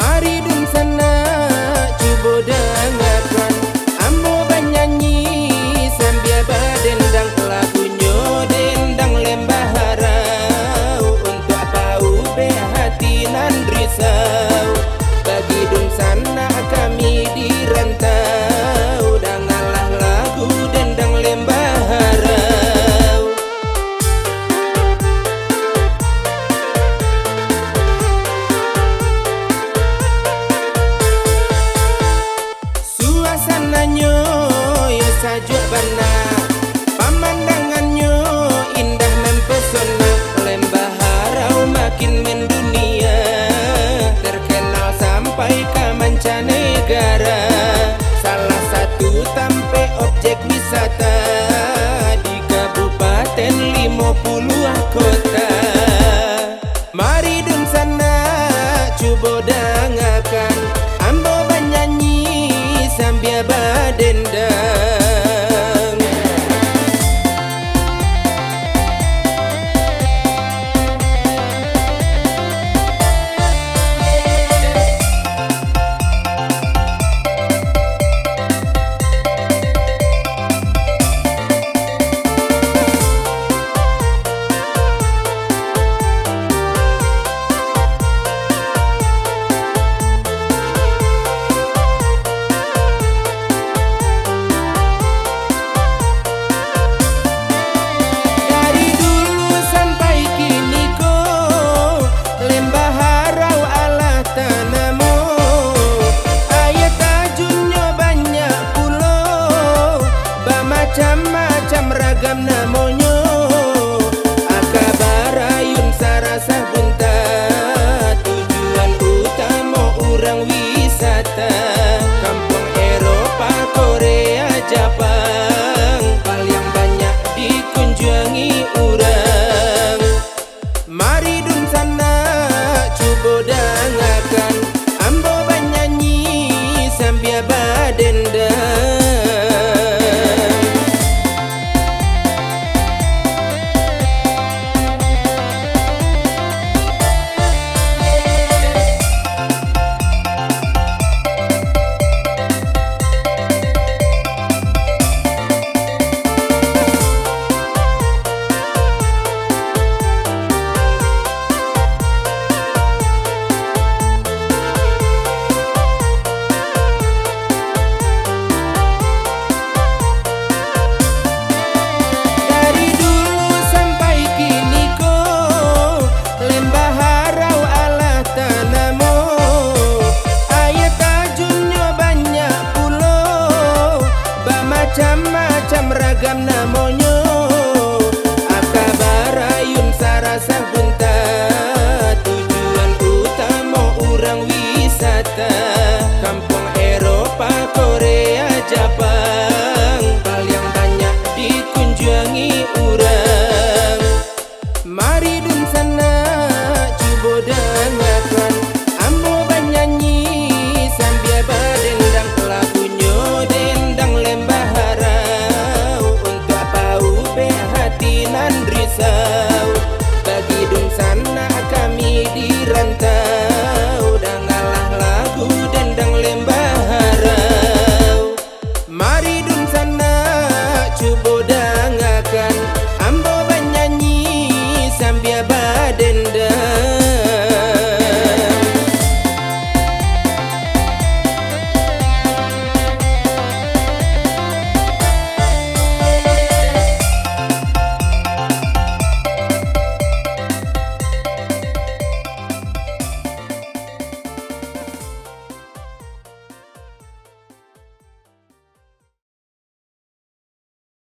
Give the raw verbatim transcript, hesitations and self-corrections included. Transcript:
Mari dunsanak, cubo dangakan ambo banyanyi sambia badendang. Lagunyo Dendang Lembah Harau, untuak paubek hati nan risau. Bagi dunsanak kami di rantau, dangalah lagu Dendang Lembah Harau. Suasananyo yo sajuak bana, pamandangannyo indah mempesona. Lembah Harau makin mendunia, terkenal sampai ka mancanegara. Salah satu tampek objek wisata di Kabupaten Limo Puluah Kota. Mari dunsanak, cubo dangakan ambo banyanyi sambia badendang. Dari dulu sampai kini ko, Lembah Harau alah tanamo. Aia tajunnyo banyak pulo, bamacam-macam ragam namonyo. Aka barayun sarasah bunta, tujuan utamo urang wisata. Kampuang Eropa, Korea, Japang, paliang banyak dikunjuangi urang. Mari dunsanak, cubo dangakan ambo banyanyi sambia badendang. Dari dulu sampai kini ko, Lembah Harau alah tanamo. Aia tajunnyo banyak pulo, bamacam-macam ragam namonyo. Aka barayun sarasah bunta, tujuan utamo urang wisata.